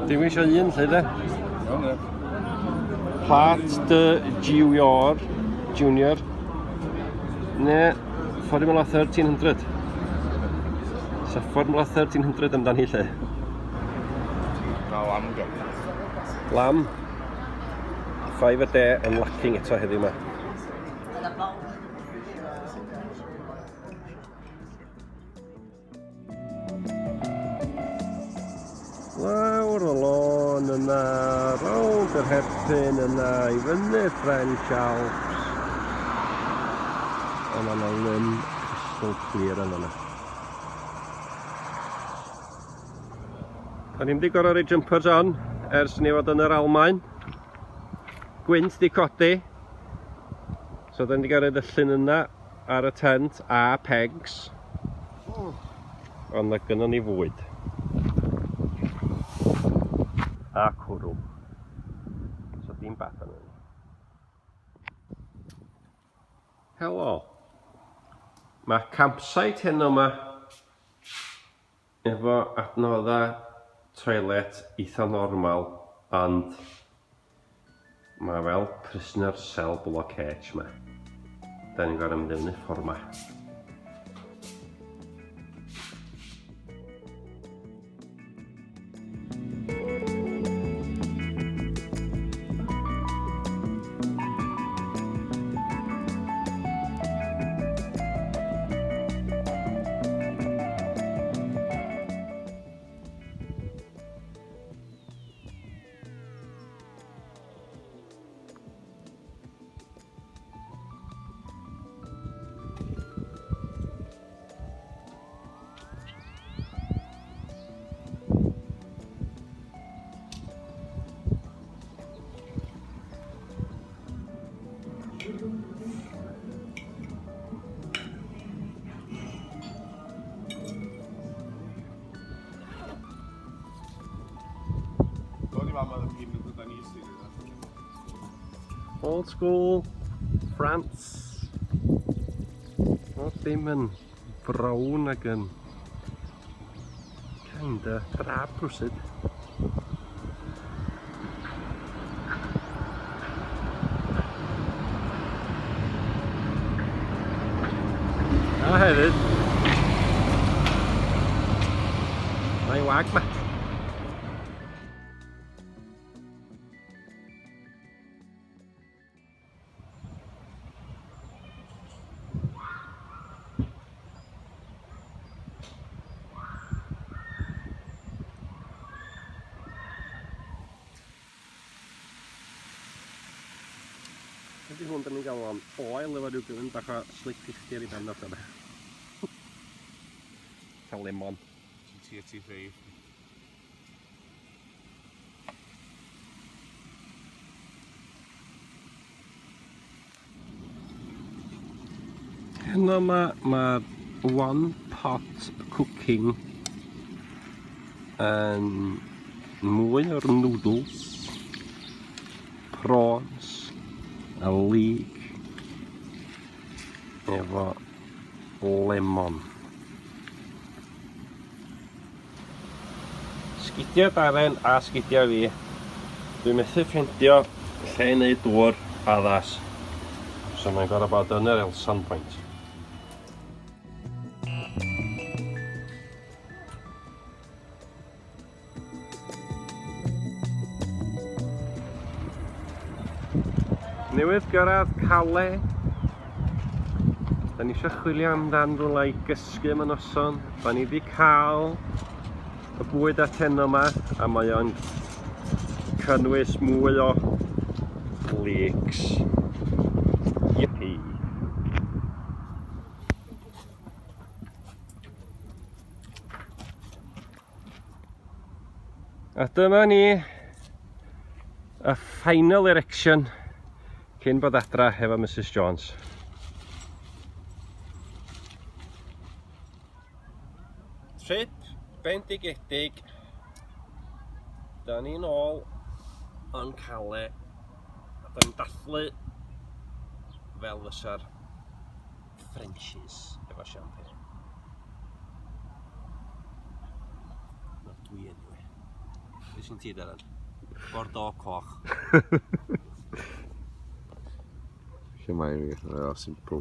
Dim eisiau un lle de. Iawn de. Plat de Junior, Junior, neu Formula 1300. So Formula 1300 amdani lle. Na lam go. Lam. 5 a day yn lacking eto heddiw yma. Lawr y lôn yna, rownd yr herpyn yna, i fyny'r French Alps. Ond mae yna lyn crystal clear yn yna. Da ni'n wedi gorau rhoi jumpers on ers ni fod yn yr Almaen. Gwynt di codi. So da ni wedi gorau y llun yna ar y tent a pegs. Ond na gynnon ni fwyd. A cwrw. So dim bad arno ni. Helo. Mae campsite heno yma efo adnoddau toilet eitha normal ond mae fel prisoner cell block H ma. Da ni'n gorau mynd i fyny ffordd ma. Old school France. Oedd ddim yn brown ac yn kinda drab rhywsut. A hefyd, mae'n wag ma. Ydy hwn, da ni'n gael o'n oel efo rhyw gyfyn bach o slick 50 ar ei ben allan. Cael lemon. GT85. Heno ma, mae'r one pot cooking yn mwy o'r noodles, prawns a leek efo lemon. Sgidiau Darren a sgidiau fi. Dwi'n methu ffeindio lle i wneud dŵr addas. So mae'n gorau bod yn yr Elsan Point. Newydd gyrraedd Calais. Da ni eisiau chwilio amdan rhywle i gysgu am y noson. Da ni wedi cael y bwyd at heno yma a mae o'n cynnwys mwy o leeks. Yippee! A dyma ni y final erection cyn bod adra hefo Mrs Jones. Trip bendigedig. Da ni'n ôl yn Calais a da ni'n dathlu fel fysa'r Frenchies efo champagne. Wel, dwi anyway. Be sy'n ti, Darren? Bordeaux coch. Lle mae fi? Mae o simple.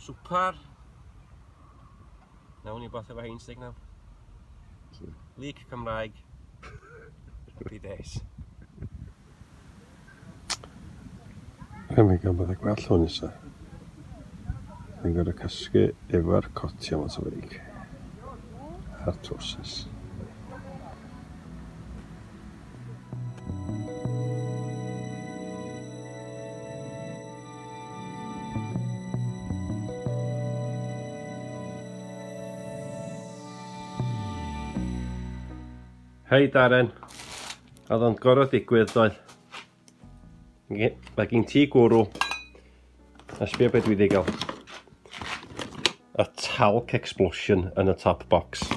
Swpar. Nawn ni beth efo hein stig nawr. League Cymraeg. Happy days. Rhaid mi gael bydda gwell hwn nesa. Dwi'n gorau cysgu efo'r cotiau motorbike. A'r trowsus. Hei Darren, oedd o'n gorfod digwydd doedd? Mae gen ti gwrw, a sbio beth dwi wedi gael. A talc explosion yn y top box.